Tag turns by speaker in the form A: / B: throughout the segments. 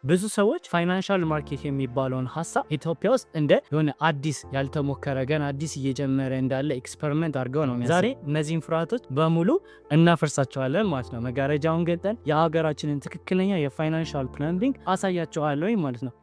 A: ብዙ ሰዎች financial market የሚባለውን ሀሳብ ኢትዮጵያ ውስጥ እንደ የሆነ አዲስ ያልተሞከረ፣ ገና አዲስ እየጀመረ እንዳለ experiment አድርገው ነው። ዛሬ እነዚህን ፍርሃቶች በሙሉ እናፈርሳቸዋለን ማለት ነው። መጋረጃውን ገልጠን የሀገራችንን ትክክለኛ የ financial plumbing አሳያቸዋለሁ ማለት ነው።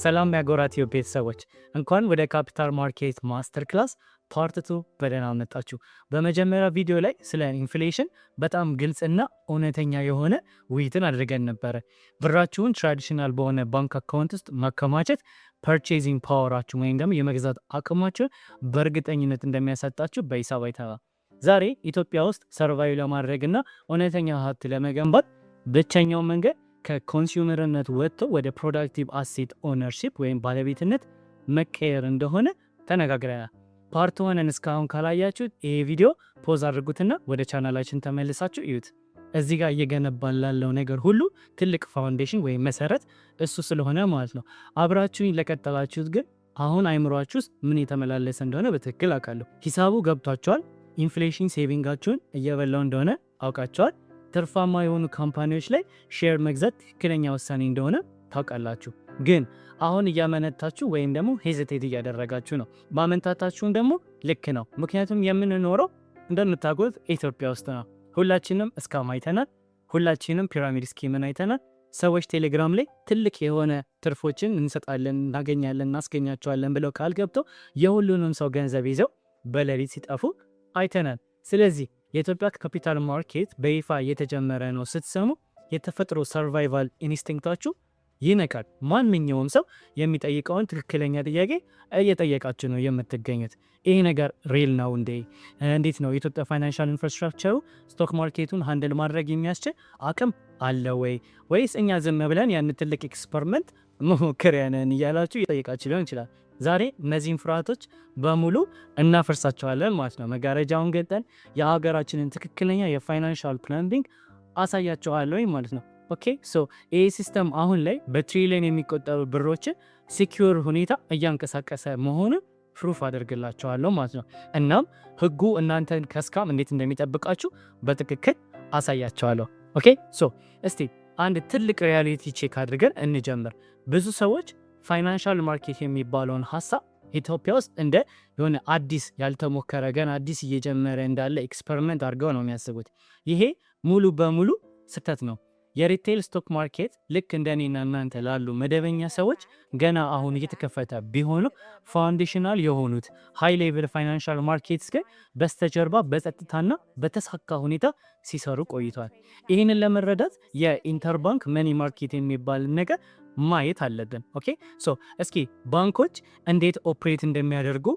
A: ሰላም ያጎራ ቲዩብ ቤተሰቦች፣ እንኳን ወደ capital market master class part 2 በደህና መጣችሁ። በመጀመሪያ ቪዲዮ ላይ ስለ inflation በጣም ግልጽና እውነተኛ የሆነ ውይይትን አድርገን ነበረ። ብራችሁን traditional በሆነ ባንክ account ውስጥ ማከማቸት purchasing power ኣችሁ ወይም ደግሞ የመግዛት አቅማችሁን በእርግጠኝነት እንደሚያሳጣችሁ በሂሳብ አይተናል። ዛሬ ኢትዮጵያ ውስጥ survive ለማድረግና እውነተኛ ሀብት ለመገንባት ብቸኛው መንገድ ከ consumer ነት ወጥቶ ወደ productive asset ownership ወይም ባለቤትነት መቀየር እንደሆነ ተነጋግረናል። Part 1ን እስካሁን ካላያችሁት ይሄ ቪዲዮ pause አድርጉትና ወደ ቻናላችን ተመልሳችሁ እዩት። እዚህ ጋር እየገነባን ላለው ነገር ሁሉ ትልቅ foundation ወይም መሰረት እሱ ስለሆነ ማለት ነው። አብራችሁኝ ለቀጠላችሁት ግን አሁን አይምሯችሁ ውስጥ ምን የተመላለሰ እንደሆነ በትክክል አውቃለሁ። ሂሳቡ ገብቷችኋል። Inflation saving ኣችሁን እየበላው እንደሆነ አውቃችኋል። ትርፋማ የሆኑ company ዎች ላይ share መግዛት ትክክለኛ ውሳኔ እንደሆነ ታውቃላችሁ። ግን አሁን እያመነታችሁ ወይም ደግሞ hesitate እያደረጋችሁ ነው። ማመንታታችሁን ደግሞ ልክ ነው። ምክንያቱም የምንኖረው እንደምታውቁት ኢትዮጵያ ውስጥ ነው። ሁላችንም scam አይተናል። ሁላችንም pyramid scheme ን አይተናል። ሰዎች ቴሌግራም ላይ ትልቅ የሆነ ትርፎችን እንሰጣለን፣ እናገኛለን፣ እናስገኛቸዋለን ብለው ቃል ገብተው የሁሉንም ሰው ገንዘብ ይዘው በሌሊት ሲጠፉ አይተናል። ስለዚህ የኢትዮጵያ capital market በይፋ እየተጀመረ ነው ስትሰሙ የተፈጥሮ survival instinct ኣችሁ ይነቃል። ማንኛውም ሰው የሚጠይቀውን ትክክለኛ ጥያቄ እየጠየቃችሁ ነው የምትገኙት። ይህ ነገር real ነው እንዴ? እንዴት ነው የኢትዮጵያ financial infrastructure ኡ stock market ኡን handle ማድረግ የሚያስችል አቅም አለ ወይ? ወይስ እኛ ዝም ብለን ያን ትልቅ experiment መሞከሪያ ነን እያላችሁ እየጠየቃችሁ ሊሆን ይችላል። ዛሬ እነዚህን ፍርሃቶች በሙሉ እናፈርሳቸዋለን ማለት ነው። መጋረጃውን ገልጠን የሀገራችንን ትክክለኛ የ financial plumbing አሳያቸዋለሁ ማለት ነው። Okay, so ይህ system አሁን ላይ በትሪሊየን የሚቆጠሩ ብሮችን secure ሁኔታ እያንቀሳቀሰ መሆኑን proof አደርግላቸዋለሁ ማለት ነው። እናም ህጉ እናንተን ከ scam እንዴት እንደሚጠብቃችሁ በትክክል አሳያቸዋለሁ። Okay, so እስቲ አንድ ትልቅ reality check አድርገን እንጀምር። ብዙ ሰዎች financial market የሚባለውን ሀሳብ ኢትዮጵያ ውስጥ እንደ የሆነ አዲስ ያልተሞከረ፣ ገና አዲስ እየጀመረ እንዳለ experiment አድርገው ነው የሚያስቡት። ይሄ ሙሉ በሙሉ ስህተት ነው። የ retail stock market ልክ እንደ እኔና እናንተ ላሉ መደበኛ ሰዎች ገና አሁን እየተከፈተ ቢሆኑ፣ foundational የሆኑት high level financial markets ግን በስተጀርባ በጸጥታና በተሳካ ሁኔታ ሲሰሩ ቆይተዋል። ይህንን ለመረዳት የ interbank money market የሚባል ነገር ማየት አለብን። Okay, so እስኪ ባንኮች እንዴት operate እንደሚያደርጉ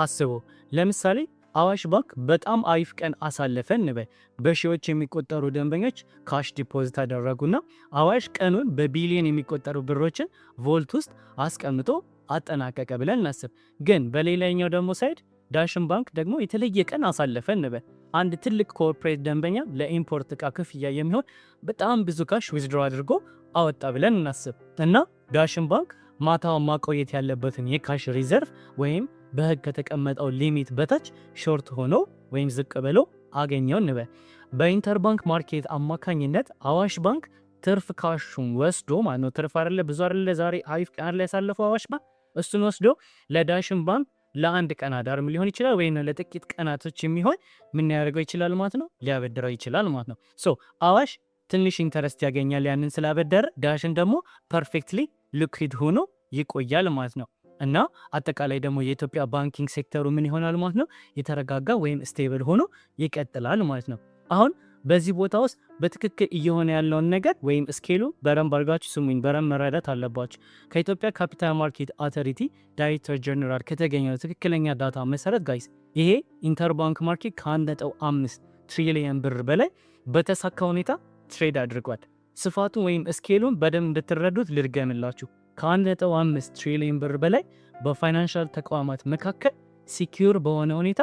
A: አስቡ። ለምሳሌ አዋሽ ባንክ በጣም አሪፍ ቀን አሳለፈ እንበል። በሺዎች የሚቆጠሩ ደንበኞች cash deposit አደረጉና አዋሽ ቀኑን በቢሊዮን የሚቆጠሩ ብሮችን vault ውስጥ አስቀምጦ አጠናቀቀ ብለን እናስብ። ግን በሌላኛው ደግሞ side ዳሽን ባንክ ደግሞ የተለየ ቀን አሳለፈ እንበል። አንድ ትልቅ corporate ደንበኛ ለ import እቃ ክፍያ የሚሆን በጣም ብዙ cash withdraw አድርጎ አወጣ ብለን እናስብ እና ዳሽን ባንክ ማታውን ማቆየት ያለበትን የ cash reserve ወይም በህግ ከተቀመጠው limit በታች short ሆኖ ወይም ዝቅ ብሎ አገኘው እንበል። በ interbank market አማካኝነት አዋሽ ባንክ ትርፍ cash ኡን ወስዶ ማለት ነው፣ ትርፍ አይደለ፣ ብዙ አይደለ፣ ዛሬ አሪፍ ቀን ላይ ያሳለፈው አዋሽ ባንክ፣ እሱን ወስዶ ለዳሽን ባንክ ለአንድ ቀን አዳርም ሊሆን ይችላል ወይም ለጥቂት ቀናቶች የሚሆን ምን ያደርገው ይችላል ማለት ነው፣ ሊያበድረው ይችላል ማለት ነው። So አዋሽ ትንሽ interest ያገኛል ያንን ስላበደረ፣ ዳሽን ደግሞ perfectly liquid ሆኖ ይቆያል ማለት ነው። እና አጠቃላይ ደግሞ የኢትዮጵያ banking sector ኡ ምን ይሆናል ማለት ነው? የተረጋጋ ወይም stable ሆኖ ይቀጥላል ማለት ነው። አሁን በዚህ ቦታ ውስጥ በትክክል እየሆነ ያለውን ነገር ወይም scale ኡ በደንብ አድርጋችሁ ስሙኝ፣ በደንብ መረዳት አለባችሁ። ከኢትዮጵያ Capital Market Authority director general ከተገኘው ትክክለኛ data መሰረት guys፣ ይሄ interbank market ከ1.5 ትሪሊየን ብር በላይ በተሳካ ሁኔታ trade አድርጓል። ስፋቱን ወይም scale ኡን በደንብ እንድትረዱት ልድገምላችሁ። ከ1.5 ትሪሊየን ብር በላይ በ financial ተቋማት መካከል secure በሆነ ሁኔታ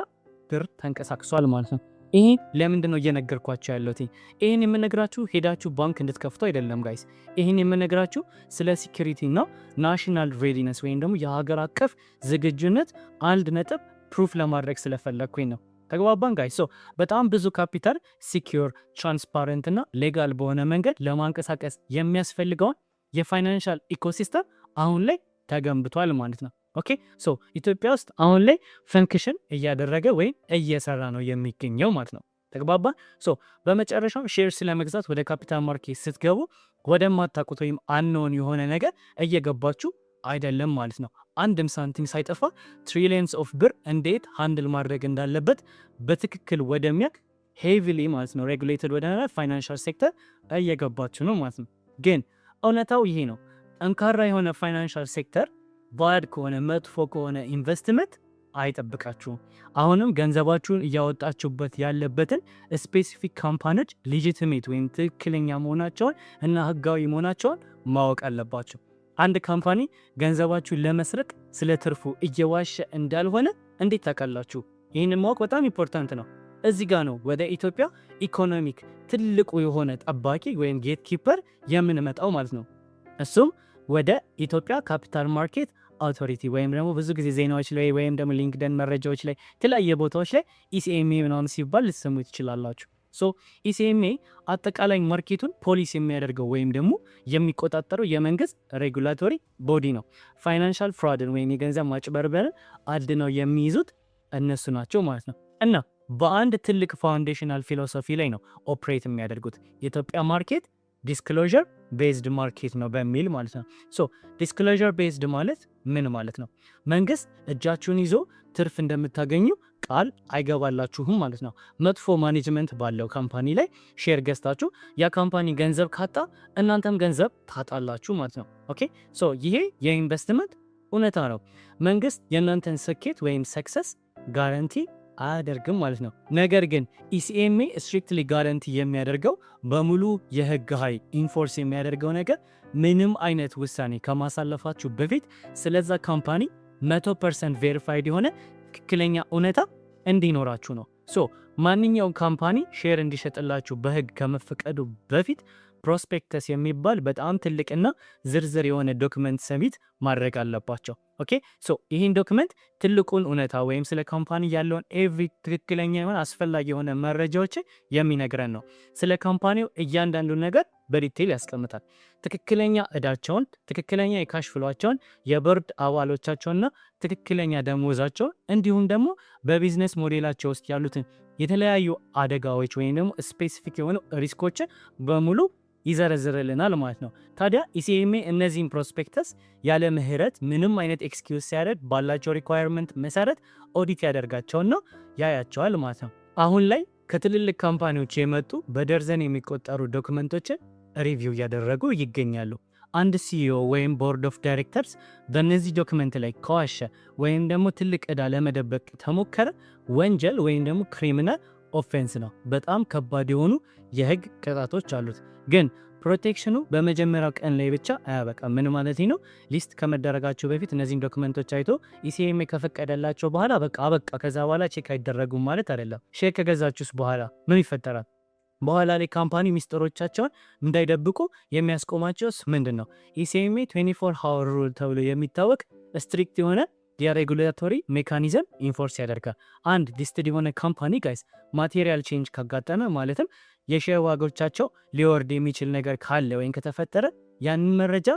A: ብር ተንቀሳቅሷል ማለት ነው። ይሄ ለምንድን ነው እየነገርኳችሁ ያለሁት? ይህን የምነግራችሁ ሄዳችሁ ባንክ እንድትከፍቱ አይደለም guys። ይህን የምነግራችሁ ስለ security እና national readiness ወይም ደግሞ የሀገር አቀፍ ዝግጁነት አንድ ነጥብ proof ለማድረግ ስለፈለግኩኝ ነው። ተግባባን guys? So በጣም ብዙ ካፒታል secure፣ transparent እና legal በሆነ መንገድ ለማንቀሳቀስ የሚያስፈልገውን የ financial ecosystem አሁን ላይ ተገንብቷል ማለት ነው። Okay, so ኢትዮጵያ ውስጥ አሁን ላይ function እያደረገ ወይም እየሰራ ነው የሚገኘው ማለት ነው። ተግባባን? So በመጨረሻው share ስለመግዛት ወደ capital market ስትገቡ ወደማታውቁት ወይም unknown የሆነ ነገር እየገባችሁ አይደለም ማለት ነው። አንድም ሳንቲም ሳይጠፋ trillions of ብር እንዴት handle ማድረግ እንዳለበት በትክክል ወደሚያውቅ heavily ማለት ነው regulated ወደ financial sector እየገባችሁ ነው ማለት ነው። ግን እውነታው ይሄ ነው። ጠንካራ የሆነ financial sector bad ከሆነ፣ መጥፎ ከሆነ ኢንቨስትመንት አይጠብቃችሁም። አሁንም ገንዘባችሁን እያወጣችሁበት ያለበትን specific company ዎች legitimate ወይም ትክክለኛ መሆናቸውን እና ህጋዊ መሆናቸውን ማወቅ አለባችሁ። አንድ company ገንዘባችሁን ለመስረቅ ስለ ትርፉ እየዋሸ እንዳልሆነ እንዴት ታውቃላችሁ? ይህንን ማወቅ በጣም important ነው። እዚህ ጋ ነው ወደ ኢትዮጵያ economic ትልቁ የሆነ ጠባቂ ወይም gatekeeper የምንመጣው ማለት ነው። እሱም ወደ ኢትዮጵያ Capital Market Authority ወይም ደግሞ ብዙ ጊዜ ዜናዎች ላይ ወይም ደግሞ LinkedIn መረጃዎች ላይ፣ የተለያየ ቦታዎች ላይ ECMA ምናምን ሲባል ልትሰሙ ትችላላችሁ። So ECMA አጠቃላይ market ኡን police የሚያደርገው ወይም ደግሞ የሚቆጣጠረው የመንግስት regulatory body ነው። Financial fraud ን ወይም የገንዘብ ማጭበርበርን አድነው የሚይዙት እነሱ ናቸው ማለት ነው። እና በአንድ ትልቅ foundational philosophy ላይ ነው operate የሚያደርጉት፣ የኢትዮጵያ market disclosure based market ነው በሚል ማለት ነው። So disclosure based ማለት ምን ማለት ነው? መንግስት እጃችሁን ይዞ ትርፍ እንደምታገኙ ቃል አይገባላችሁም ማለት ነው። መጥፎ management ባለው company ላይ share ገዝታችሁ ያ company ገንዘብ ካጣ እናንተም ገንዘብ ታጣላችሁ ማለት ነው። Okay, so ይሄ የኢንቨስትመንት እውነታ ነው። መንግስት የእናንተን ስኬት ወይም success guarantee አያደርግም ማለት ነው። ነገር ግን ECMA strictly guarantee የሚያደርገው፣ በሙሉ የህግ ኃይል enforce የሚያደርገው ነገር ምንም አይነት ውሳኔ ከማሳለፋችሁ በፊት ስለዛ company 100% verified የሆነ ትክክለኛ እውነታ እንዲኖራችሁ ነው። So ማንኛውም company share እንዲሸጥላችሁ በህግ ከመፈቀዱ በፊት prospectus የሚባል በጣም ትልቅና ዝርዝር የሆነ document submit ማድረግ አለባቸው። Okay, so ይህን document ትልቁን እውነታ ወይም ስለ company ያለውን every ትክክለኛ የሆነ አስፈላጊ የሆነ መረጃዎችን የሚነግረን ነው። ስለ company ው እያንዳንዱን ነገር በ detail ያስቀምጣል። ትክክለኛ እዳቸውን፣ ትክክለኛ የ cash flow ኣቸውን፣ የቦርድ አባሎቻቸውንና ትክክለኛ ደሞዛቸውን እንዲሁም ደግሞ በ business model ኣቸው ውስጥ ያሉትን የተለያዩ አደጋዎች ወይም ደግሞ specific የሆኑ risk ኦችን በሙሉ ይዘረዝርልናል ማለት ነው። ታዲያ ECMA እነዚህን prospectus ያለ ምህረት፣ ምንም አይነት excuse ሳያደርግ፣ ባላቸው requirement መሰረት ኦዲት ያደርጋቸውና ያያቸዋል ማለት ነው። አሁን ላይ ከትልልቅ company ዎች የመጡ በደርዘን የሚቆጠሩ document ኦችን review እያደረጉ ይገኛሉ። አንድ CEO ወይም board of directors በእነዚህ document ላይ ከዋሸ ወይም ደግሞ ትልቅ ዕዳ ለመደበቅ ከሞከረ ወንጀል ወይም ደግሞ criminal offense ነው። በጣም ከባድ የሆኑ የህግ ቅጣቶች አሉት። ግን protection ኑ በመጀመሪያው ቀን ላይ ብቻ አያበቃም። ምን ማለት ነው? List ከመደረጋቸው በፊት እነዚህን document ኦች አይቶ ECMA ከፈቀደላቸው በኋላ በቃ አበቃ፣ ከዛ በኋላ check አይደረጉም ማለት አይደለም። Share ከገዛችሁስ በኋላ ምን ይፈጠራል? በኋላ ላይ company ሚስጥሮቻቸውን እንዳይደብቁ የሚያስቆማቸውስ ምንድን ነው? ECMA 24 hour rule ተብሎ የሚታወቅ strict የሆነ የ regulatory mechanism enforce ያደርጋል። አንድ listed የሆነ company guys material change ካጋጠመ፣ ማለትም የ share ዋጎቻቸው ሊወርድ የሚችል ነገር ካለ ወይም ከተፈጠረ፣ ያንን መረጃ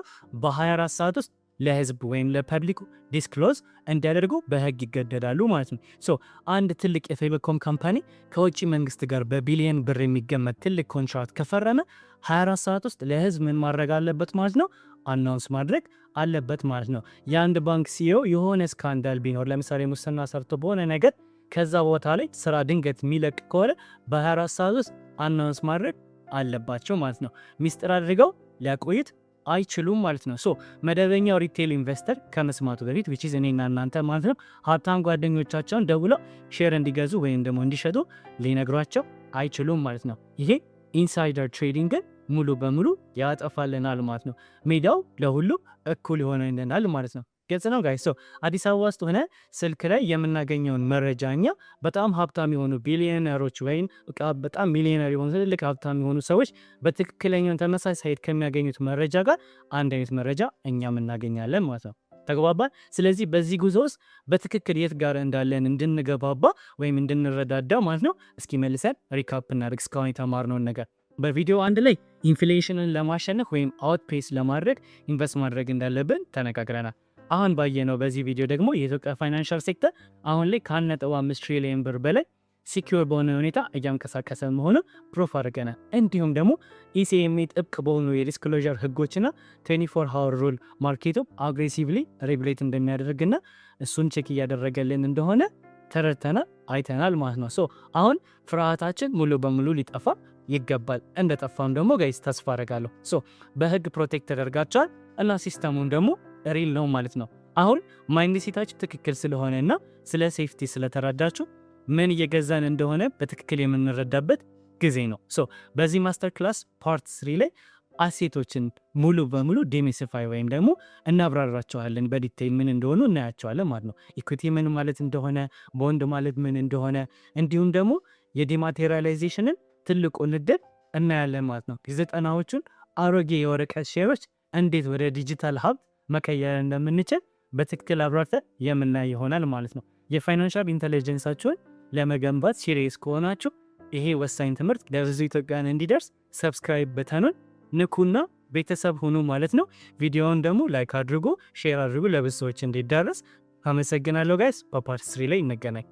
A: በ24 ሰዓት ውስጥ ለህዝብ ወይም ለ public ኩ disclose እንዲያደርጉ በህግ ይገደዳሉ ማለት ነው። So አንድ ትልቅ የቴሌኮም company ከውጭ መንግስት ጋር በቢሊየን ብር የሚገመት ትልቅ contract ከፈረመ 24 ሰዓት ውስጥ ለህዝብ ምን ማድረግ አለበት ማለት ነው? Announce ማድረግ አለበት ማለት ነው። የአንድ ባንክ CEO የሆነ scandal ቢኖር፣ ለምሳሌ ሙስና ሰርቶ በሆነ ነገር ከዛ ቦታ ላይ ስራ ድንገት የሚለቅ ከሆነ፣ በ24 ሰዓት ውስጥ announce ማድረግ አለባቸው ማለት ነው። ሚስጥር አድርገው ሊያቆዩት አይችሉም ማለት ነው። So መደበኛው retail investor ከመስማቱ በፊት፣ which is እኔና እናንተ ማለት ነው፣ ሀብታም ጓደኞቻቸውን ደውለው share እንዲገዙ ወይም ደግሞ እንዲሸጡ ሊነግሯቸው አይችሉም ማለት ነው። ይሄ insider trading ን ሙሉ በሙሉ ያጠፋልናል ማለት ነው። ሜዳው ለሁሉም እኩል ይሆንልናል ማለት ነው። ግልጽ ነው guys? So አዲስ አበባ ውስጥ ሆነ ስልክ ላይ የምናገኘውን መረጃ እኛ በጣም ሀብታም የሆኑ ቢሊዮነሮች ወይም በጣም ሚሊዮነር የሆኑ ትልልቅ ሀብታም የሆኑ ሰዎች በትክክለኛውን ተመሳሳይ site ከሚያገኙት መረጃ ጋር አንድ አይነት መረጃ እኛም እናገኛለን ማለት ነው። ተግባባን። ስለዚህ በዚህ ጉዞ ውስጥ በትክክል የት ጋር እንዳለን እንድንገባባ ወይም እንድንረዳዳ ማለት ነው። እስኪ መልሰን recap እናድርግ እስካሁን የተማርነውን ነገር። በቪዲዮ 1 ላይ inflation ን ለማሸነፍ ወይም outpace ለማድረግ invest ማድረግ እንዳለብን ተነጋግረናል። አሁን ባየነው በዚህ ቪዲዮ ደግሞ የኢትዮጵያ financial sector አሁን ላይ ከ1.5 ትሪሊየን ብር በላይ secure በሆነ ሁኔታ እያንቀሳቀሰ መሆኑን proof አድርገናል። እንዲሁም ደግሞ ECMA ጥብቅ በሆኑ የ disclosure ህጎችና 24 hour rule market ኡ aggressively regulate እንደሚያደርግና እሱን check እያደረገልን እንደሆነ ተረድተናል፣ አይተናል ማለት ነው። So አሁን ፍርሃታችን ሙሉ በሙሉ ሊጠፋ ይገባል። እንደጠፋም ደግሞ guys ተስፋ አደርጋለሁ። So በህግ protect ተደርጋችኋል እና system ኡን ደግሞ real ነው ማለት ነው። አሁን mindset ኣችሁ ትክክል ስለሆነ እና ስለ safety ስለተረዳችሁ ምን እየገዛን እንደሆነ በትክክል የምንረዳበት ጊዜ ነው። So በዚህ master class part 3 ላይ asset ኦችን ሙሉ በሙሉ demystify ወይም ደግሞ እናብራራቸዋለን፣ በ detail ምን እንደሆኑ እናያቸዋለን ማለት ነው። Equity ምን ማለት እንደሆነ፣ ቦንድ ማለት ምን እንደሆነ፣ እንዲሁም ደግሞ የ dematerialization ን ትልቁን እድል እናያለን ማለት ነው። የዘጠናዎቹን አሮጌ የወረቀት share ኦች እንዴት ወደ ዲጂታል ሀብት መቀየር እንደምንችል በትክክል አብራርተን የምናይ ይሆናል ማለት ነው። የ financial intelligence ኣችሁን ለመገንባት serious ከሆናችሁ ይሄ ወሳኝ ትምህርት ለብዙ ኢትዮጵያውያን እንዲደርስ subscribe button ኑን ንኩና ቤተሰብ ሁኑ ማለት ነው። ቪዲዮውን ደግሞ like አድርጉ፣ share አድርጉ ለብዙ ሰዎች እንዲዳረስ። አመሰግናለሁ guys። በ part 3 ላይ እንገናኝ።